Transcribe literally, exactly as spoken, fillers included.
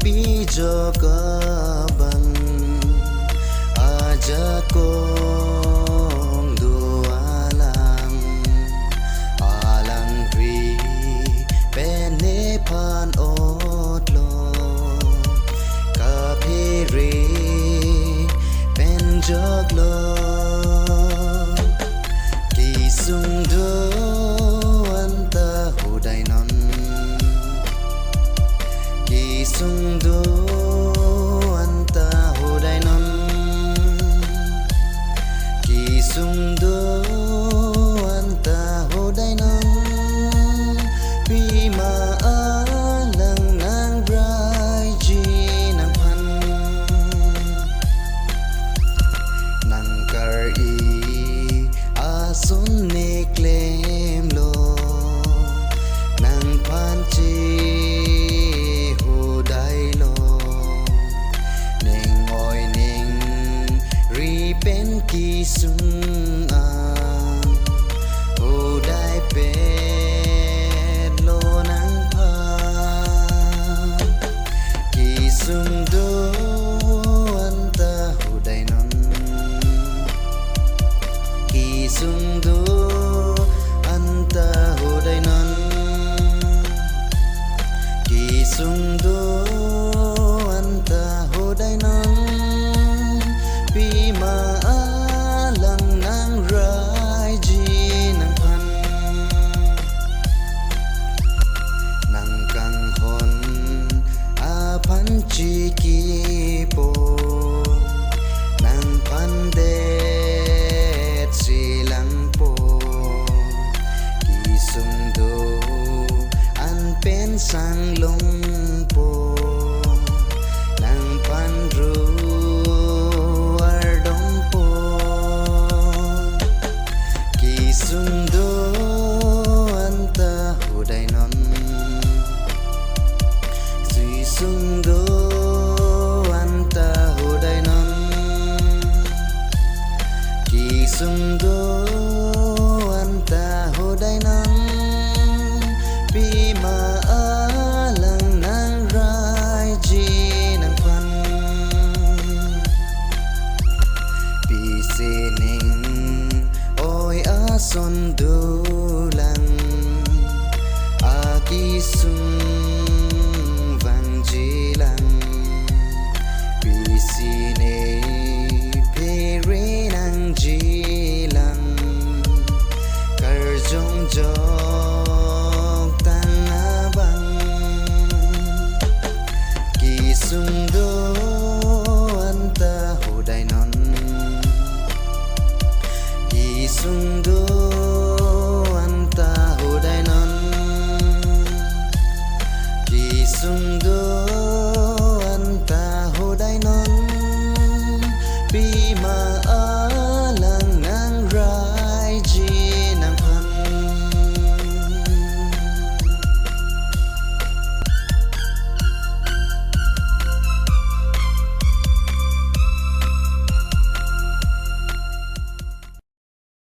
Pijok abang ajakong do alang, alangri pen nephan otlo, kaphere pen joklo. Kesung do anta hodai non, kesung do anta hodai non, kesung do anta hodai non. Pima alang nangraiji nangphan, nangkar-i ason ne klemlo, nangphan chehodailo. Ning oi ningri pen kesung an hodaipetlo nangphan. Kesung do anta hodai non, kesung do anta hodai non, kesung do anta hodai non. Pima alang nangraiji nangphan, nangkanghon aphan chikipo, nangphan det silangpo. Kesung do an pen sanglongpo, nangphan ru ardompo. Kesung do anta hodai non, sui sung do